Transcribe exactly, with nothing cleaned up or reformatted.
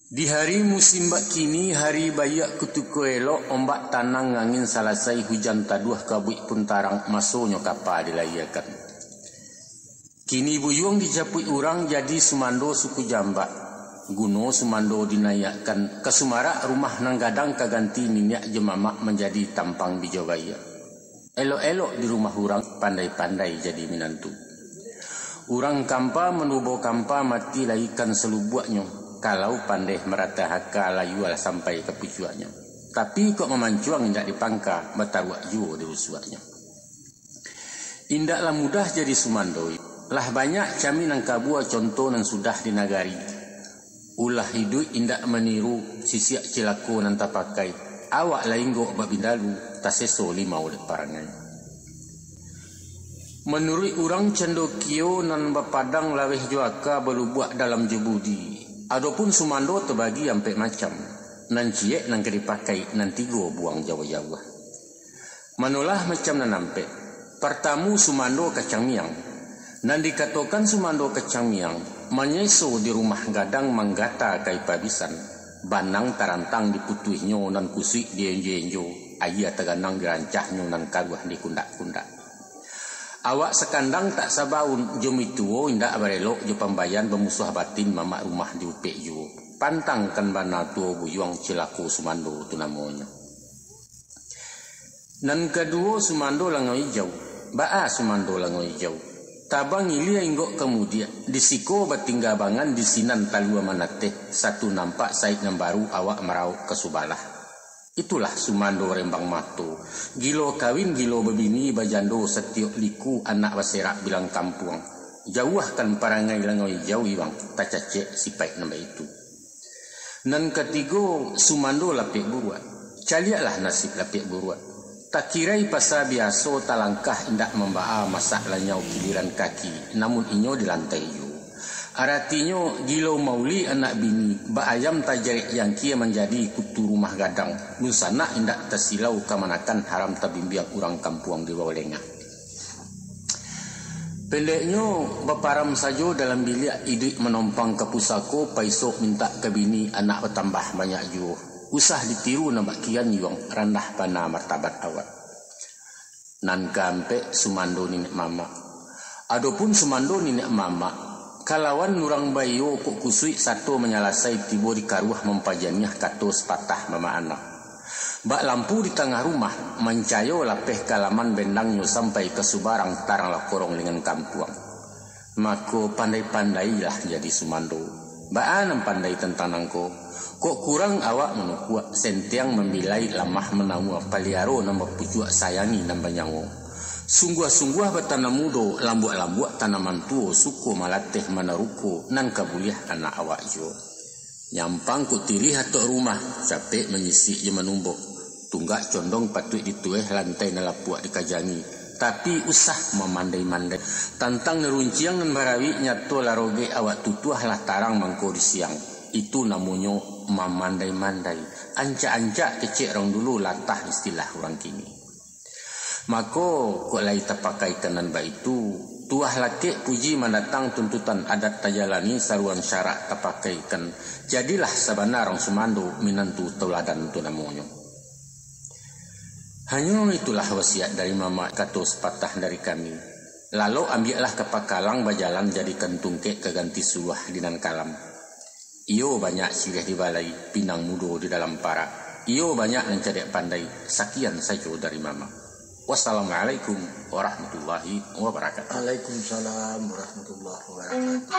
Di hari musim bak kini, hari baiak kutiko elok, ombak tanang, angin salasai, hujan taduah, kabuik pun tarang, masonyo kapa dilayiakan. Kini buyuang dijapuik urang, jadi sumando suku jambak. Guno sumando dinaiakkan, ka sumarak rumah nan gadang, ka ganti niniak jo mamak, manjadi tampang bijo baiak. Elok-elok di rumah urang, pandai-pandai jadi minantu. Urang kampa manubo kampa, mati lai ikan salubuaknyo, kalau pandeh maratah aka, layualah sampai ka pucuaknyo. Tapi kok mamancuang indak dipangka, bataruak juo di rusuaknyo. Indaklah mudah jadi sumando, lah banyak camin nan kabua, conto nan sudah di nagari. Ulah iduik indak maniru, sisiak cilako nan tapakai. Awak lah inggok bak bindalu, taseso limau dek parangai. Manuruik urang candokio, nan bapadang laweh jo aka, balubuak dalam jo budi. Adopun sumando tabagi ampek macam, nan ciek nan ka dipakai, nan tigo buang jauah-jauah. Manolah macam nan ampek. Partamu, sumando kacang miang. Nan dikatokan sumando kacang miang, manyeso di rumah gadang, manggata kai pabisan. Banang tarantang diputuihnyo, nan kusuik dienjo-enjo, aia taganang dirancahnyo, nan karuah dikundak-kundak. Awak sakandang tak sabaun, jo mituo indak barelok, jo pambayan bamusuah batin, mamak rumah diupek juo. Pantangkan bana tuo buyuang, cilako sumando tu namonyo. Nan kaduo, sumando langau ijau. Baa sumando langau ijau? Tabang ilia inggok kamudiak, di siko batingga bangan, di sinan talua manateh, satu nampak saik nan baru, awak marauk ka subalah. Itulah sumando rembang mato. Gilo kawin, gilo babini, bajando satiok liku, anak baserak bilang kampuang. Jauahkan parangai langau ijau, iwang, tacacek sipaik nan baitu. Nan katigo, sumando lapek buruak. Caliaklah nasib lapek buruak. Takirai pasa biaso, talangkah indak mambaa, masak lanyau kiliran kaki, namun inyo di lantai juo. Aratinyo, gilo mauli anak bini, bak ayam tajarek jangkie, manjadi kutu rumah gadang, dunsanak indak tasilau, kamanakan haram tabimbiang, urang kampuang di bawah lengah. Pendeknyo, baparam sajo dalam biliak, iduik manompang ka pusako, paisok mintak ka bini, anak batambah banyak juo. Usah ditiru nan bak kian yuang, randah bana martabat awak. Nan kaampek, sumando niniak mamak. Adopun sumando niniak mamak, kalawan urang baiyo kok kusuik, sato manyalasai, tibo di karuah, mampajaniah kato sapatah mamak anak. Bak lampu di tangah rumah, mancayo lapeh ka laman bendangnyo, sampai ka subarang tarang lah korong dengan kampuang. Mako, pandai-pandailah jadi sumando. Baa nan pandai tantang nangko? Kok kurang awak manukuak, sentiang mambilai, lamah manawua, paliaro nan bapucuak, sayangi nan banyawo. Sungguah-sungguah batanam mudo, lambuak-lambuak tanaman tuo, suko malateh manaruko, nan ka buliah anak awak juo. Nyampang kok tirih atok rumah, capek manyisik jo manumbok. Tunggak condong patuik ditueh, lantai nan lapuak dikajangi. Tapi usah mamandai-mandai. Tantang nan runciang nan barawik, nyato lah rogek awak tutuah, lah tarang mangko di siang. Itu namonyo mamandai-mandai. Ancak-ancak kecek urang dulu, latah istilah urang kini. Mako, kok lai tapakaikan nan baitu, tuah lakek puji mandatang, tuntutan adat tajalani, saruan syarak tapakaikan, jadilah sabana urang sumando, minantu tauladan tu namonyo. Hanyo itulah wasiat dari mamak, kato sapatah dari kami. Lalok ambiaklah ka pakalang, bajalan jadikan tungkek, ka ganti suluah di nan kalam. Iyo banyak siriah di balai, pinang mudo di dalam parak. Iyo banyak nan cadiak pandai, sakian sajo dari mamak. Wassalamualaikum warahmatullahi wabarakatuh. Waalaikumsalam warahmatullahi wabarakatuh.